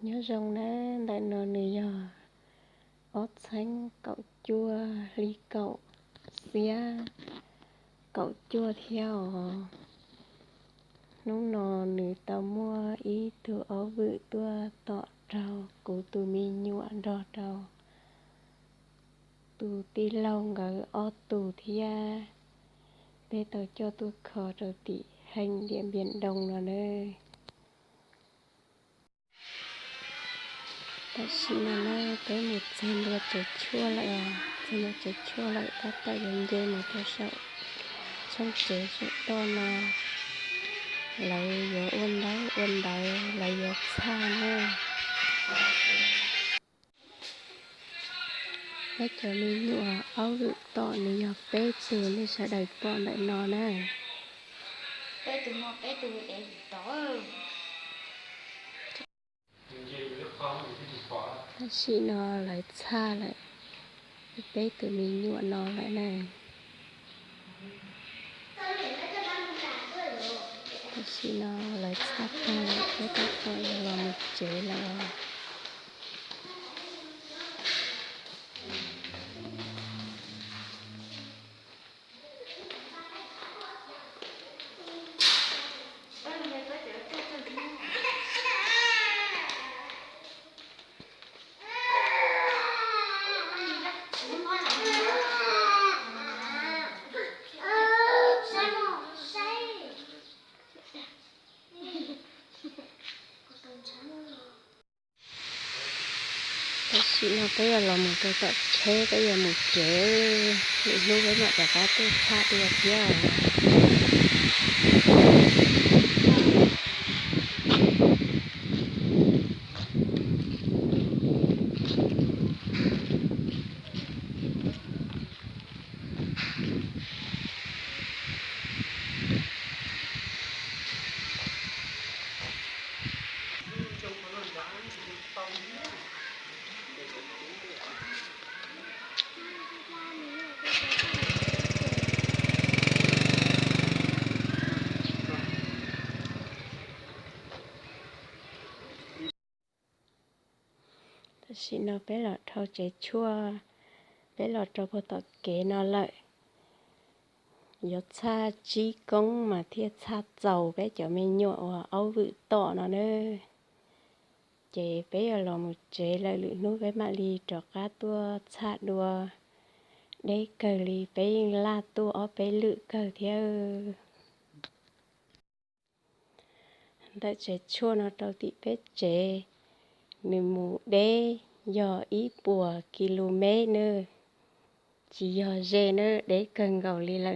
Nyob zoo nawb, ntawm no nws yog ob txheeb kaum cuaj hli kaum xiab kaum cuaj thiab os. Hnub no nws tau muaj ib tug aub vwm tuaj tom raug kuv tus me nyuam nrog rau tus tij laug nkawd ob tug thiab. Peb tau coj tuaj kho rau tim heej Diam Npiam Doo no nawb. Tam sim no na peb mus txog ntua tsev tshuaj lawm os, txog ntua tsev tshuaj lawm tab tom yuav nce mus rau saum tshoob tsev saum toj no, lawv yuav ua ntaub ua ntawv, lawv yuav txhaj na. Peb cov me nyuam aub vwm tom nws yog peb tug nej sawv daws pom ntawm no na. Tam sim no lawv txhaj lawm peb tus me nyuam no lawm na. Tam sim no lawv txhaj tag lawm, peb tab tom yuav los mus tsev lawm os. Tam sim no peb yuav los mus rau tom tsheb, peb yuav mus tsev, lwm hnub peb mam rov qab tuaj txhaj dua thiab. Tam sim no peb los dhau tsev tshuaj, peb los rau puag tom kev no lawm. Yuav txhaj tsib koob mas thiaj txhaj txaus peb cov me nyuam uas aub vwm tom no na. Ces peb yuav los mus tsev lawm, lwm hnub peb mam li rov qab tuaj txhaj dua. Deb kawg li, peb yeej laj tuaj ob peb lwm kawg thiab. Ntawm tsev tshuaj no rau tim peb tsev, nws mus deb yog ib puas ki lu mev na, tsis yog ze na, deb kawg nkaus li lawm.